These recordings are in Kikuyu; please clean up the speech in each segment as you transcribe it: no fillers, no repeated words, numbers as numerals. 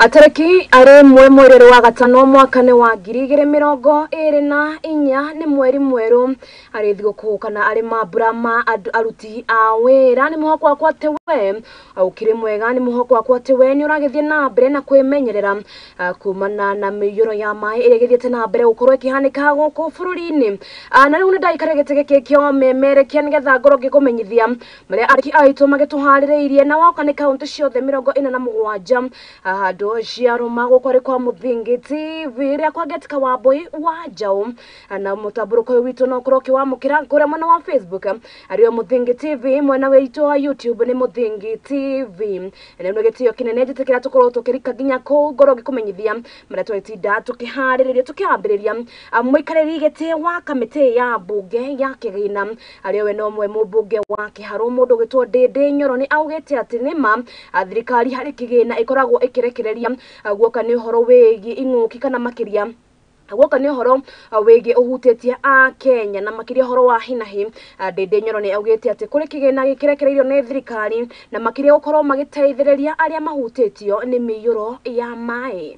Atariki ari mwe mweri wa gatano mwaka ni wa 2024 ni mweri mweru ari thiguku kana ari mambura ma aruti a wira ni muhoko wakwa ati we ukiri mwega ni muhoko wakwa ati we ni uragithie na mbere na kwimenyerera kumana na miyuro ya mai iri githiete na mbere gukorwo ikihanika guku bururi-ini na riu ni ndaikara giti giki kio memerekia nigetha ngorwo ngikumenyithia maria ariki aitu magituhaririirie na woka ni kaunti ciothe 47 handu ciaruma guku ari kwa Muthingi TV ria kwa Getka wa Boy wa Njau na mutamburuko witu no ukorwo ukiwamukira kuria mwena wa Facebook ario Muthingi TV mwena witu wa YouTube ni Muthingi TV na nä gĩtĩo kĩnene njĩtĩkĩra tũkorwo tũkĩrika nginya kũu ngorwo ngĩkũmenyithia marĩa twagĩtinda tũkĩharĩrĩria tũkĩambĩrĩria mũikarĩri gĩtĩ wa kamĩtĩ ya mbunge ya Kĩgĩna arĩa we no ũmwe mũmbunge wa Kĩharũ mũndũ ũgĩtwo Ndĩndĩ Nyoro nĩ augĩte atĩ nĩma thirikari harĩ kĩgĩna ĩkoragwo ĩkĩrekereria guoka nĩ ũhoro wĩgiĩ ing'ũki kana makĩria guoka nĩ ũhoro wĩgiĩ ũhutĩtie a Kenya na makĩria ũhoro wa hinahi. Ndĩndĩ Nyoro nĩ augĩte atĩ kũrĩ kĩgĩna gĩkĩrekereirio nĩ thirikari na makĩria gũkorwo magĩteithĩrĩria arĩa mahutĩtio nĩ mĩiyũro ya maĩ.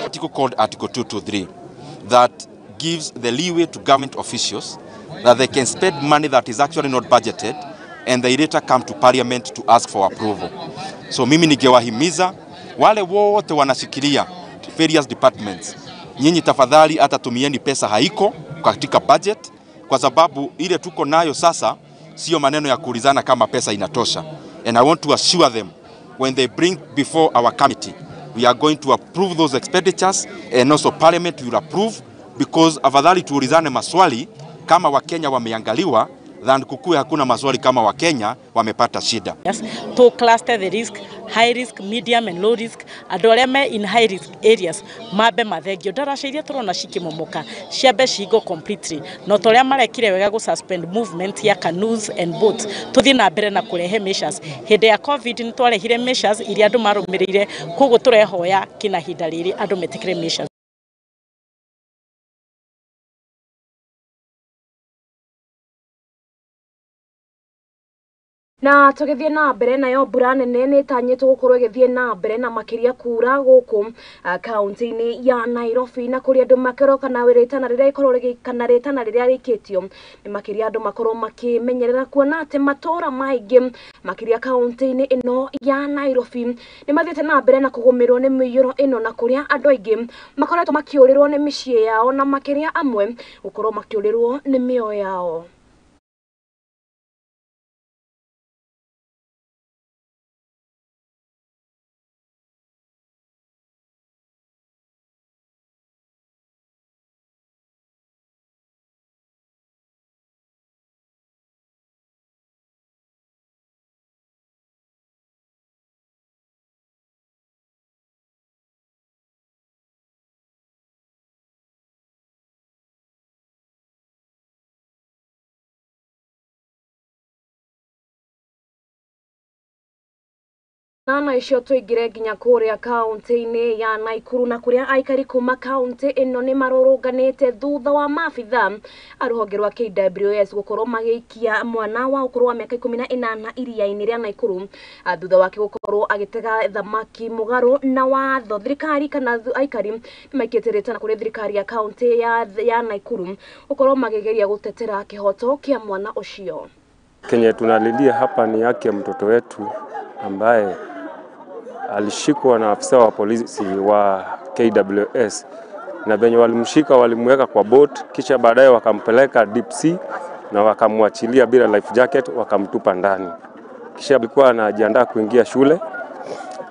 Article called Article 223 that gives the leeway to government officials that they can spend money that is actually not budgeted and they later come to parliament to ask for approval. So mimi ningewahimiza wale wote wanashikilia various departments, nyinyi tafadhali hata tumieni pesa haiko katika budget, kwa sababu ile tuko nayo sasa sio maneno ya kuulizana kama pesa inatosha. And I want to assure them when they bring before our committee, we are going to approve those expenditures and also parliament will approve, because afadhali tuulizane maswali kama Wakenya wameangaliwa than kukue hakuna maswali kama Wakenya wamepata shida. Yes, to cluster the risk, high risk, medium and low risk. Andũ arĩa me in high risk areas mambe mathengio ndaraca iria tũrona cikĩmomoka ciambe cigo completely no toria marekire wega go suspend movement ya canoes and boats tuthie na mbere na kurehe measures. Hĩndĩ ya COVID nĩ twarehire measures iria andũ marũmĩrĩire, koguo tũrehoya kina hinda rĩrĩ andũ metĩkĩre measures. Na tũgĩthiĩ na mbere nayo mbura nene nĩ ĩtanyĩtwo gũkorwo ĩgĩthiĩ na mbere na makĩria kura gũkũ kaunti-inĩ ya Nairobi na kũrĩa andũ makorwo kana rĩtana rĩrĩa rĩkorwo kana rĩtana rĩrĩa rĩkĩtio nĩ makĩria andũ makorwo makĩmenyerera kuona atĩ matũra maingĩ makĩria kaunti-inĩ ĩno ya Nairobi nĩ mathiĩte na mbere na kũgũmĩrwo nĩ mĩiyũro ĩno na kũrĩa andũ aingĩ makoretwo makĩũrĩrwo nĩ mĩciĩ yao na makĩria amwe gũkorwo makĩũrĩrwo nĩ mĩoyo yao. Na icio tũingĩre nginya kũrĩa kaunti-inĩ ya Naikuru na kũrĩa aikari kuma kaunti ĩno nĩ marũrũnganĩte thutha wa maabitha a rũhonge rwa KWS gũkorwo magĩikia mwana wa ũkũrũ wa mĩaka 18 iria-inĩ rĩa Naikuru thutha wake gũkorwo agĩtega thamaki mũgarũ na watho. Thirikari kana aikari nĩ maikĩte rĩtana kũrĩ thirikari ya kaunti ya Naikuru gũkorwo makĩgeria gũtetera kĩhoto kĩa mwana ũcio. Kenye tunalilia hapa ni haki ya mtoto wetu ambaye alishikwa na afisa wa polisi wa KWS, na venye walimshika walimweka kwa boat, kisha baadaye wakampeleka deep sea na wakamwachilia bila life jacket, wakamtupa ndani. Kisha alikuwa anajiandaa kuingia shule,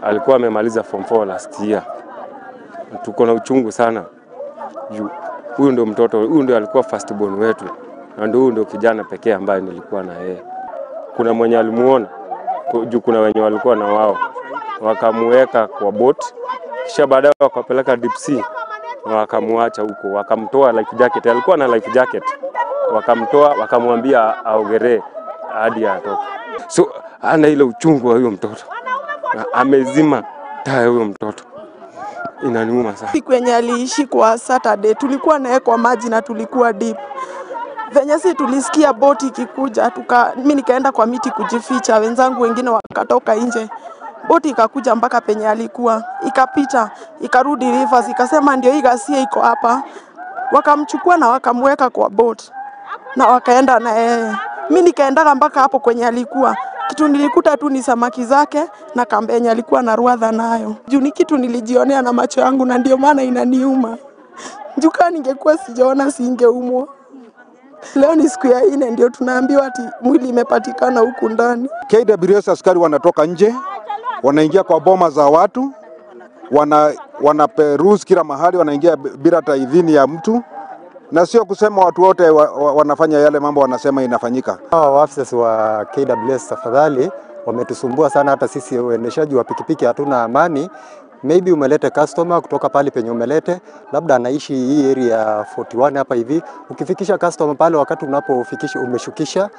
alikuwa amemaliza form 4 last year. Tuko na uchungu sana juu huyu ndio mtoto, huyu ndio alikuwa first born wetu, na ndio huyu ndio kijana pekee ambaye nilikuwa na yeye. Kuna mwenye alimuona juu kuna wenye walikuwa na wao, wakamuweka kwa boat, kisha baadaye wakapeleka deep sea na wakamwacha huko, wakamtoa life jacket. Alikuwa na life jacket, wakamtoa wakamwambia aogelee hadi atoke. So ana ile uchungu wa huyo mtoto, amezima taa huyo mtoto. Inaniuma sana. Siku yenye aliishi kwa Saturday tulikuwa naye kwa maji na tulikuwa deep. Venye si tulisikia boti ikikuja, mimi nikaenda kwa miti kujificha, wenzangu wengine wakatoka nje. Boti ikakuja mpaka penye alikuwa, ikapita, ikarudi rivers, ikasema ndio hii ghasia iko hapa. Wakamchukua na wakamweka kwa boat na wakaenda na yeye. Mimi nikaendaga mpaka hapo kwenye alikuwa. Kitu nilikuta tu ni samaki zake na kamba yenye alikuwa na ruadha nayo. Juu ni kitu nilijionea na macho yangu na ndio maana inaniuma. Juu kama ningekuwa sijaona singeumwa. Leo ni siku ya 4 ndio tunaambiwa ati mwili imepatikana huku ndani. KWS askari wanatoka nje, wanaingia kwa boma za watu, wanaperuzi kila mahali, wanaingia bila hata idhini ya mtu. Na sio kusema watu wote wanafanya yale mambo wanasema inafanyika. Hawa officers wa KWS tafadhali wametusumbua sana, hata sisi waendeshaji wa pikipiki hatuna amani. Maybe umelete customer kutoka pale penye umelete, labda anaishi hii area 41 hapa hivi. Ukifikisha customer pale, wakati unapofikisha umeshukisha,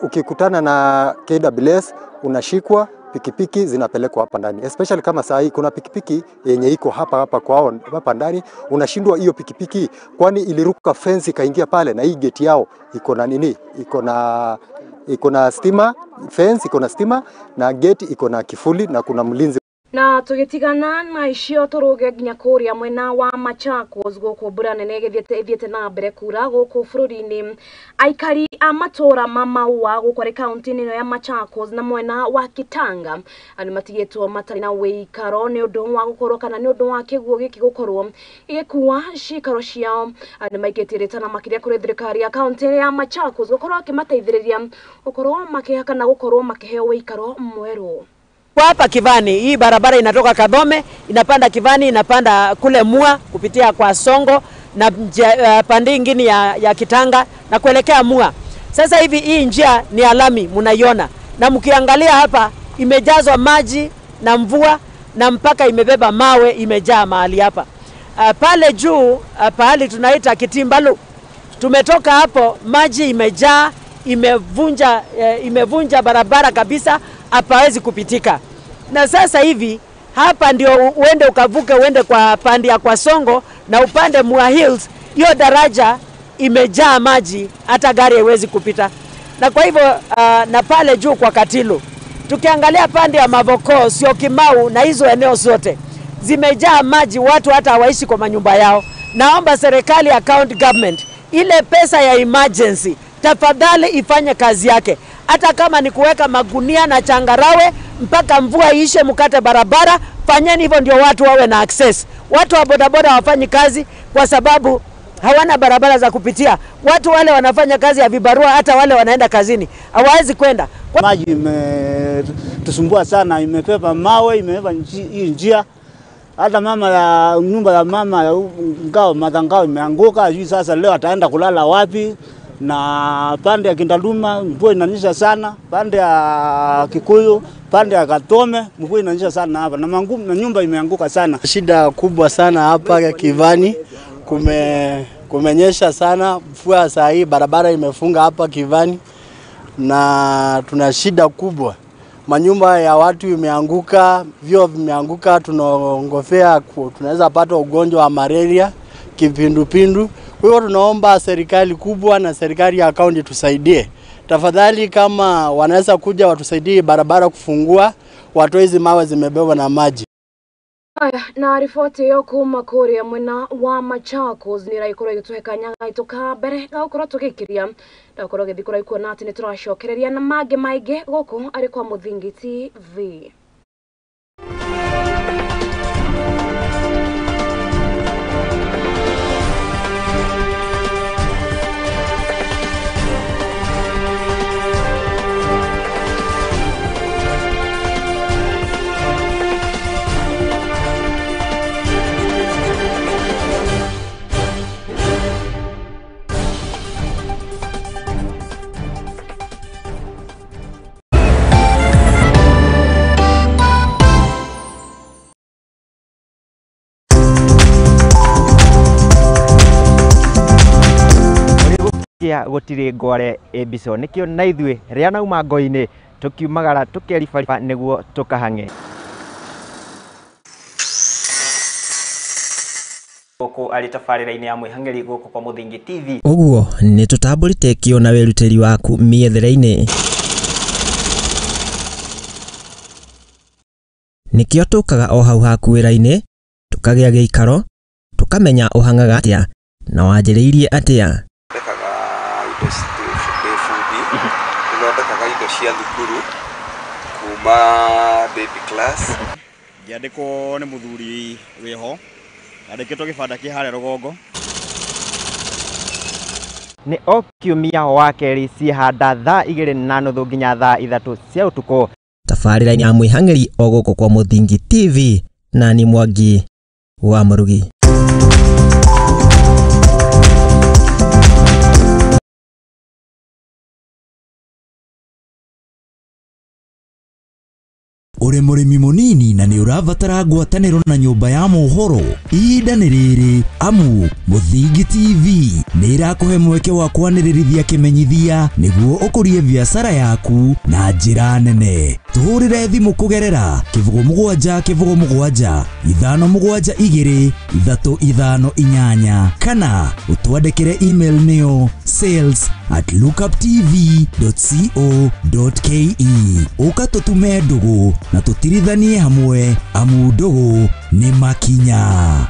ukikutana na KWS unashikwa, pikipiki zinapelekwa hapa ndani. Especially kama saa hii kuna pikipiki yenye iko hapa hapa kwao hapa ndani, unashindwa hiyo pikipiki kwani iliruka fence ikaingia pale, na hii gate yao iko na nini? Iko na stima, fence iko na stima na gate iko na kifuli na kuna mlinzi. Na tugitigana na icio turuge nginya kuria mwena wa Machakos guku mbura nene ithiete na mbere kura guku bururi-ini. Aikari a matura ma Maua guku ari kaunti-ini ino ya Machakos na mwena wa Kitanga ni matigitwo matari na wikaro ni undu wa gukorwo kana ni undu wa kiguo giki gukorwo gigikua cikaro ciao. Ni maikitie ritana makiria kuri thirikari ya kaunti ya Machakos gukorwo akimateithiriria gukorwo makihaka na gukorwo makiheo wikaro mweru. Kwa hapa Kivani, hii barabara inatoka Kadhome, inapanda Kivani, inapanda kule Mua kupitia kwa Songo na pande nyingine ya Kitanga na kuelekea Mua. Sasa hivi hii njia ni alami mnaiona. Na mkiangalia hapa imejazwa maji na mvua na mpaka imebeba mawe, imejaa mahali hapa. Pale juu pahali tunaita Kitimbalu. Tumetoka hapo maji imejaa, imevunja barabara kabisa, hapawezi kupitika. Na sasa hivi hapa ndio uende ukavuke uende kwa pande ya kwa Songo na upande Mua Hills, hiyo daraja imejaa maji hata gari haiwezi kupita. Na kwa hivyo na pale juu kwa Katilu, tukiangalia pande ya Mavoko, Syokimau na hizo eneo zote zimejaa maji, watu hata hawaishi kwa manyumba yao. Naomba serikali ya county government ile pesa ya emergency tafadhali ifanye kazi yake. Hata kama ni kuweka magunia na changarawe mpaka mvua iishe mkate barabara, fanyeni hivyo ndio watu wawe na access. Watu wa bodaboda hawafanyi kazi kwa sababu hawana barabara za kupitia. Watu wale wanafanya kazi ya vibarua, hata wale wanaenda kazini hawawezi kwenda. Maji imetusumbua sana, imepepa mawe, imebeba hii njia. Hata mama ya nyumba ya mama ya ngao madhangao imeanguka, sijui sasa leo ataenda kulala wapi. Na pande ya Kindaluma mvua inanyesha sana, pande ya Kikuyu, pande ya Katome mvua inanyesha sana hapa, na na nyumba imeanguka sana. Shida kubwa sana hapa Kivani, kumenyesha sana mvua saa hii, barabara imefunga hapa Kivani na tuna shida kubwa. Manyumba ya watu imeanguka, vyoo vimeanguka, tunaongofea tunaweza pata ugonjwa wa malaria, kipindupindu. Kwa hiyo tunaomba serikali kubwa na serikali ya kaunti tusaidie. Tafadhali kama wanaweza kuja watusaidie barabara kufungua, watoe hizi mawe zimebebwa na maji. Aya, na riboti ĩyo kuma kũrĩa mwena wa Machakos nĩ ĩragĩkorwo ĩgĩtũhe kanya gaitũ ka mbere ga gũkorwo tũgĩkĩria ndakorwo gĩthiĩ kũraihu kuona atĩ nĩ tũracokereria na mangĩ maingĩ gũkũ arĩ kwa Mũthingi TV. Gutiri ngware ĩmbico nikio na ithuĩ rĩa nauma ngo-inĩ tukiumagara tukeribariba nĩguo tukahang'e. Gũkũ arĩ tabarĩra-inĩ ya Mwĩhang'ĩri gũkũ kwa Mũthingi TV. Ũguo nĩ tũtambũrĩte kĩo na wĩrutĩri waku mĩethere-inĩ. Nĩkĩo tũkaga o hau haku wĩra-inĩ, tũkagĩa gĩikaro, tũkamenya ũhang'aga atĩa na wanjĩrĩirie atĩa. Thondekaga indo ndĩ bundi, nĩthondekaga indo cia thukuru kuma baby class. Ngĩandĩkwo nĩ mũthuri wĩho, andĩkĩtwo gĩbanda kĩ harĩa rũgongo. Nĩ o kiumia wa kerĩ ciĩhanda thaa 2:30 nginya thaa 3 cia ũtukũ. Tabarĩra-inĩ ya Mwĩhang'ĩri o gũkũ kwa Mũthingi TV na ni Mwangi wa Mũrugi. Ũrĩ mũrĩmi mũnini na nĩ ũrabatara ngwatanĩro na nyũmba ya mohoro, ihinda nĩ rĩrĩ amu Mũthingi TV nĩ ĩrakũhe mweke wa kwanĩrĩrithia kĩmenyithia nĩguo ũkũrie biacara yaku na njĩra nene. Tũhũrĩre thimũ kũgerera 07 07 572 358 kana ũtwandĩkĩre email nĩyo sales@lookuptv.co.ke. Ũka tũtume ndũgũ na tũtirithanie hamwe amu ndũgũ nĩ makinya.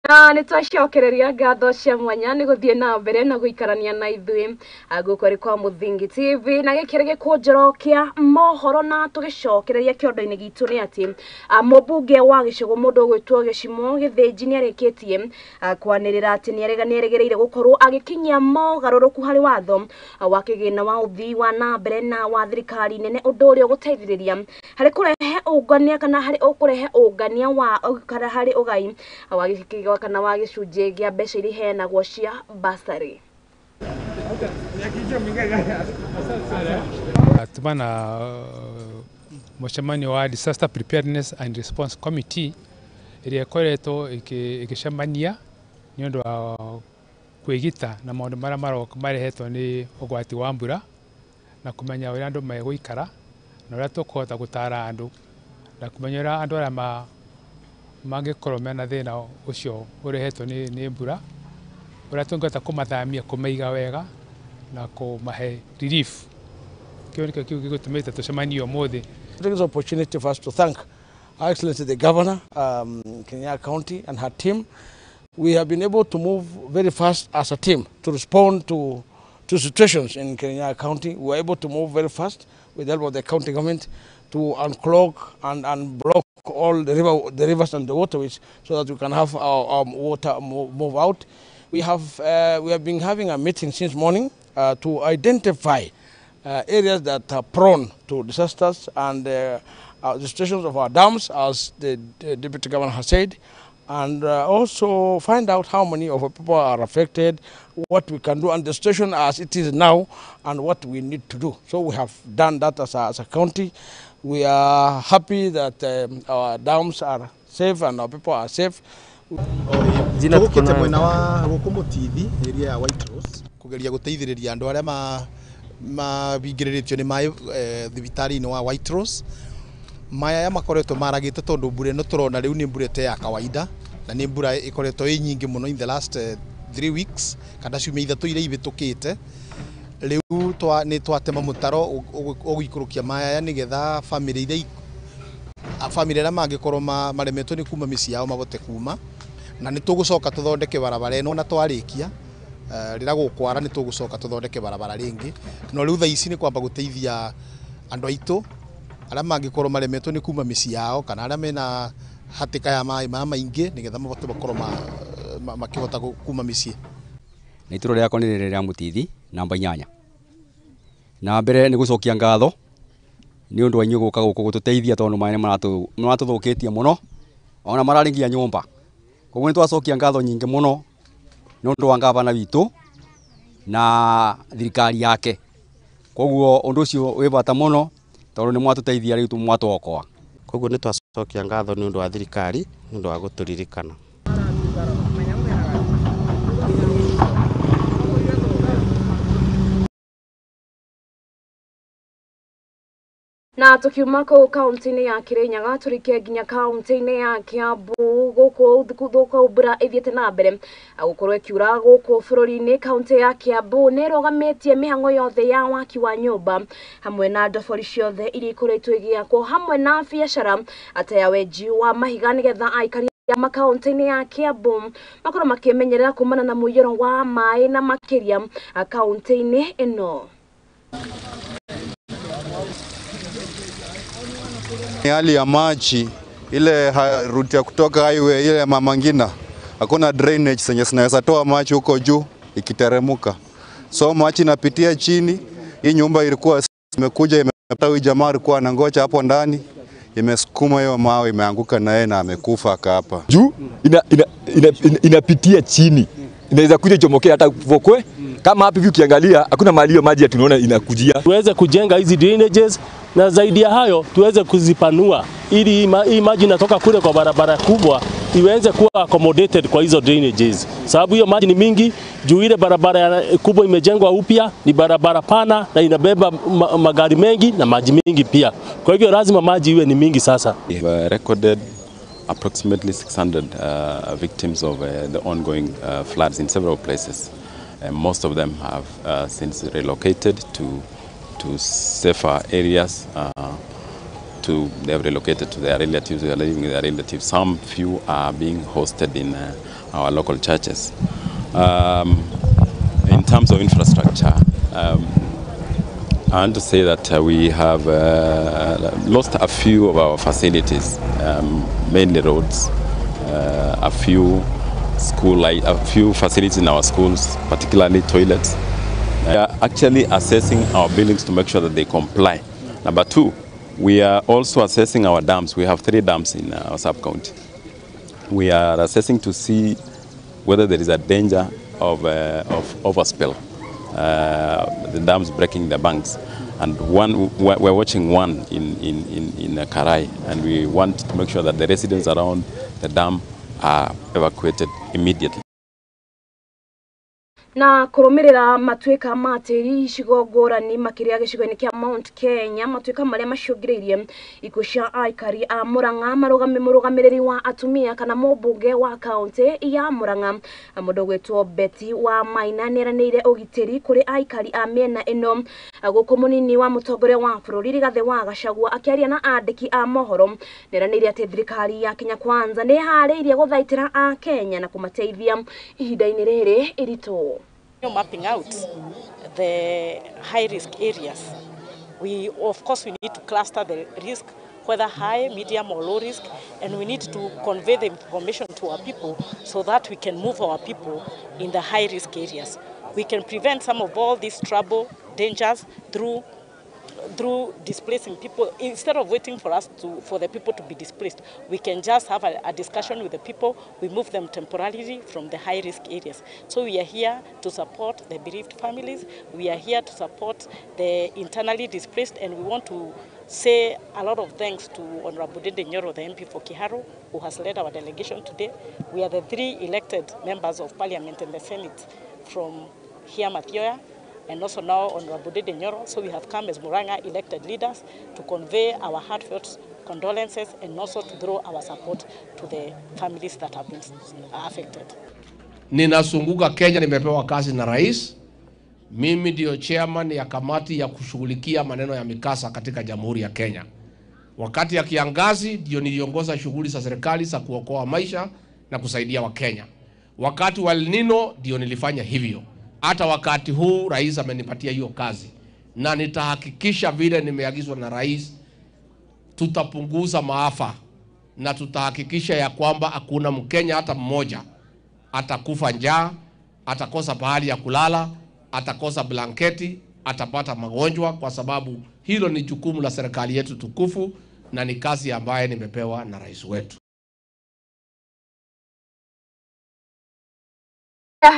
Na nĩ twacokereria ngatho cia mwanya nĩ gũthiĩ na mbere na gũikarania na ithuĩ gũkũ arĩ kwa Mũthingi TV na gĩkĩrĩ gĩkũnjĩro kĩa mohoro na tũgĩcokereria kĩondo-inĩ gitũ nĩ atĩ mũmbunge wa gĩcigo mũndũ ũgwĩtwo Gĩcimo Gĩthĩnji nĩ arĩkĩtie kwanĩrĩra atĩ nĩ erĩgĩrĩire gũkorwo agĩkinyia mogarũrũku harĩ watho wa kĩgĩna wa ũthii wa na mbere na wa thirikari nene ũndũ ũrĩa ũgũteithĩrĩria harĩ kũrehe ũngania kana harĩ ũkũrehe ũngania wa kana harĩ ũgai wa gĩcigo kana wa gĩcunjĩ kĩa mbeca iria iheanagwo cia basarĩ. Tuma na mũcemanio wa Disaster Preparedness and Response Committee ĩrĩa ĩkoretwo ĩgĩcemania nĩ ũndũ wa kwĩgita na maũndũ marĩa maroka marehetwo nĩ ũgwati wa mbura na kũmenya ũrĩa andũ megũikara na ũrĩa tũkũhota gũtara andũ na kũmenya ũrĩa andũ arĩa mangĩkorwo mena thĩna ũcio ũrehetwo nĩ mbura ũrĩa tũngĩhota kũmathamia kũmaiga wega na kũmahe relief. Kĩu nĩkĩo kĩu gĩgũtũmĩte tũcemanie ũmũthĩ. It is an opportunity for us to thank Her Excellency the Governor, Kirinyaga County and her team. We have been able to move very fast as a team to respond to situations in Kirinyaga County. We were able to move very fast with the help of the county government to unclog and unblock all the rivers and the waterways so that we can have our water move out. We have been having a meeting since morning to identify areas that are prone to disasters and the situations of our dams, as the Deputy Governor has said, and also find out how many of our people are affected, what we can do, and the situation as it is now, and what we need to do. So we have done that as a county. We are happy that our dams are safe and our people are safe. Tũgũkĩte mwena wa gũkũ Mũtithi area ya White Rose kũgeria gũteithĩrĩria andũ arĩa mabingĩrĩrĩtio nĩ maĩ thibitarĩ-inĩ wa White Rose. Maĩ aya makoretwo maragĩte tondũ mbura ĩno tũrona rĩu nĩ mbura ĩte ya kawaida na nĩ mbura ĩkoretwo ĩ nyingĩ mũno in the last 3 weeks kana ciumia ithatũ iria ibĩtũkĩte. Rĩu nĩ twatema mũtaro ũgũikũrũkia maĩ aya nĩgetha bamĩrĩ iria mangĩkorwo maremetwo nĩ kuma mĩciĩ yao mahote kuma, na nĩ tũgũcoka tũthondeke barabara ĩno na twarĩkia rĩrĩa gũkwara nĩ tũgũcoka tũthondeke barabara rĩngĩ. No rĩu thaa ici nĩ kwamba gũteithia andũ aitũ arĩa mangĩkorwo maremetwo nĩ kuma mĩciĩ yao kana arĩa mena hatĩka ya maĩ maya maingĩ nĩgetha mahote gũkorwo makĩhota kuma mĩciĩ. Na itũra rĩakwa nĩ rĩrĩa rĩa Mũtithi namba 8. Na mbere nĩ gũcokia ngatho nĩ ũndũ wa inyuĩ gũka gũkũ gũtũteithia tondũ maĩ nĩ maratũthũkĩtie mũno ona mararĩ nginya nyũmba. Koguo nĩ twacokia ngatho nyingĩ mũno nĩ ũndũ wa ngavana witũ na thirikari yake. Koguo ũndũ ũcio wĩ bata mũno tondũ nĩ mwatũteithia rĩu mwatwokoa. Koguo nĩ twacokia ngatho nĩ ũndũ wa thirikari nĩ ũndũ wa gũtũririkana. Na tukiuma kũu kaunti-inĩ ya Kirinyaga tũrike nginya kaunti-inĩ ya Kiambu gũkũ gũkũ mbura ĩthiĩte na mbere gũkorwo ĩkiura gũkũ bũrũri-inĩ. Kaunti ya Kiambu nĩ ĩrũgamĩtie mĩhang'o yothe ya waki wa nyũmba hamwe na ndobori ciothe iria ikoretwo igĩakwo hamwe na biacara ata ya wenji wa mahiga nĩgetha aikari makaunti-inĩ ya Kiambu makorwo makĩmenyerera kumana na mũiyũro wa maĩ na makĩria kaunti-inĩ ĩno. Hali ya maji ile route ya kutoka highway ile ya Mama Ngina, hakuna drainage zenye zinaweza toa maji huko juu ikiteremuka, so maji inapitia chini. Hii nyumba ilikuwa imekuja imepata huyu jamaa alikuwa anangoja hapo ndani, imesukuma hiyo mawe imeanguka na yeye na amekufa hapa. Juu inapitia chini, inaweza kuja chomokea hata vokwe. Kama hapa hivi ukiangalia hakuna mahali hiyo maji tunaona inakujia. Tuweze kujenga hizi drainages na zaidi ya hayo tuweze kuzipanua ili hii maji inatoka kule kwa barabara kubwa iweze kuwa accommodated kwa hizo drainages. Sababu hiyo maji ni mingi, juu ile barabara kubwa imejengwa upya, ni barabara pana na inabeba magari mengi na maji mingi pia. Kwa hivyo lazima maji iwe ni mingi sasa. We have recorded approximately 600 victims of the ongoing floods in several places. Most of them have since relocated to safer areas. They have relocated to their relatives, they are living with their relatives. Some few are being hosted in our local churches. In terms of infrastructure, I want to say that we have lost a few of our facilities, mainly roads, a few school, a few facilities in our schools, particularly toilets. We are actually assessing our buildings to make sure that they comply. Number two, we are also assessing our dams. We have 3 dams in our sub-county. We are assessing to see whether there is a danger of overspill, the dams breaking the banks. And one, we're watching one in Karai, and we want to make sure that the residents around the dam are evacuated immediately. Na kurumirira matuika ma tĩri icigo ngũrani makĩria gĩcigo-inĩ kĩa Mount Kenya, matuika marĩa macũngĩrĩirie ikuũ cia aikari a Murang'a, mũrũgamĩrĩri wa atumia kana mũmbunge wa kaunti ya Murang'a mũndũ ũgwĩtwo Betty wa Maina nĩeranĩire ũgitĩri kũrĩ aikari a mĩena ĩno. Gũkũ mũnini wa mũtongoria wa bũrũri Rigathĩ wa Gachagua akĩaria na andĩki a mohoro nĩeranĩire atĩ thirikari ya Kenya Kwanza nĩĩharĩirie gũthaitĩra a Kenya na kũmateithia ihinda-inĩ rĩrĩ iritũ. Mapping out the high-risk areas. We, of course, we need to cluster the risk, whether high, medium, or low risk, and we need to convey the information to our people so that we can move our people in the high-risk areas. We can prevent some of all these trouble, dangers, through displacing people. Instead of waiting for for the people to be displaced, we can just have a discussion with the people. We move them temporarily from the high-risk areas. So we are here to support the bereaved families. We are here to support the internally displaced, and we want to say a lot of thanks to Honorable Ndindi Nyoro, the MP for Kiharu, who has led our delegation today. We are the 3 elected members of Parliament and the Senate from here, Mathioya, and also now Honorable Ndindi Nyoro. So we have come as Murang'a elected leaders to convey our heartfelt condolences and also to draw our support to the families that have been affected. Ninazunguka Kenya, nimepewa kazi na rais. Mimi ndio chairman ya kamati ya kushughulikia maneno ya mikasa katika Jamhuri ya Kenya. Wakati ya kiangazi ndio niliongoza shughuli za serikali za kuokoa maisha na kusaidia Wakenya. Wakati wa El Nino ndio nilifanya hivyo. Hata wakati huu rais amenipatia hiyo kazi, na nitahakikisha vile nimeagizwa na rais, tutapunguza maafa na tutahakikisha ya kwamba hakuna Mkenya hata mmoja atakufa njaa, atakosa pahali ya kulala, atakosa blanketi, atapata magonjwa, kwa sababu hilo ni jukumu la serikali yetu tukufu na ni kazi ambaye nimepewa na rais wetu.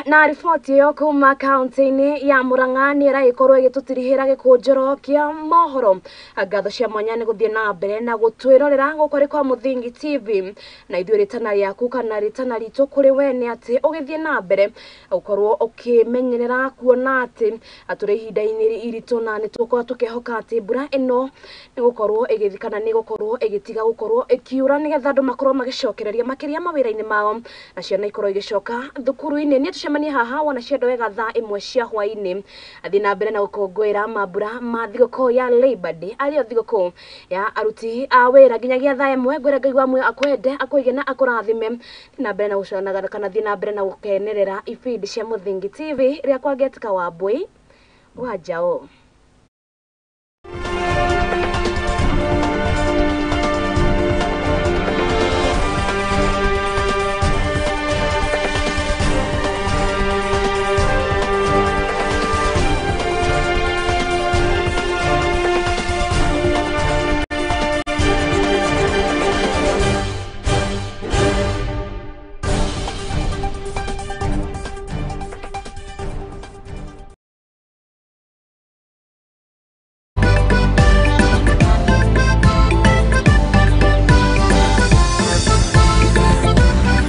Na riboti ĩyo kuma kaunti-inĩ ya Murang'a nĩ ĩragĩkorwo ĩgĩtũtirihĩra gĩkũnjĩro kĩa mohoro. Ngatho cia mwanya nĩ gũthiĩ na mbere na gũtwĩrorera gũkũ arĩ kwa Mũthingi TV, na ithuĩ rĩtana rĩaku kana rĩtana ritũ kũrĩ we nĩ atĩ ũgĩthiĩ na mbere ũkorwo ũkĩmenyerera kuona atĩ tũrĩ ihinda-inĩ iritũ, na nĩ tũgũkorwo tũkĩhoka atĩ mbura ĩno nĩ gũkorwo ĩgĩthiĩ kana nĩ gũkorwo ĩgĩtiga gũkorwo ĩkiura, nĩgetha andũ makorwo magĩcokereria makĩria mawĩra-inĩ mao na ciana ikorwo igĩcoka thukuru-inĩ. Nĩ tũcemanie haha wona ciendo wega thaa 1 cia hwaĩ-inĩ. Athiĩ na mbere na gũkũngũĩra mambura ma thigũkũ ya Labor Day, arĩyo thigũkũ ya aruti a wĩra, nginyagia thaa 1. Ngwĩra Ngai wa muoyo akwende, akũige na akũrathime. Thiĩ na mbere na gũconaga kana thiĩ na mbere na gũkenerera ibindi cia Mũthingi TV. Rĩakwa Ngetika Wambui wa Njaũ.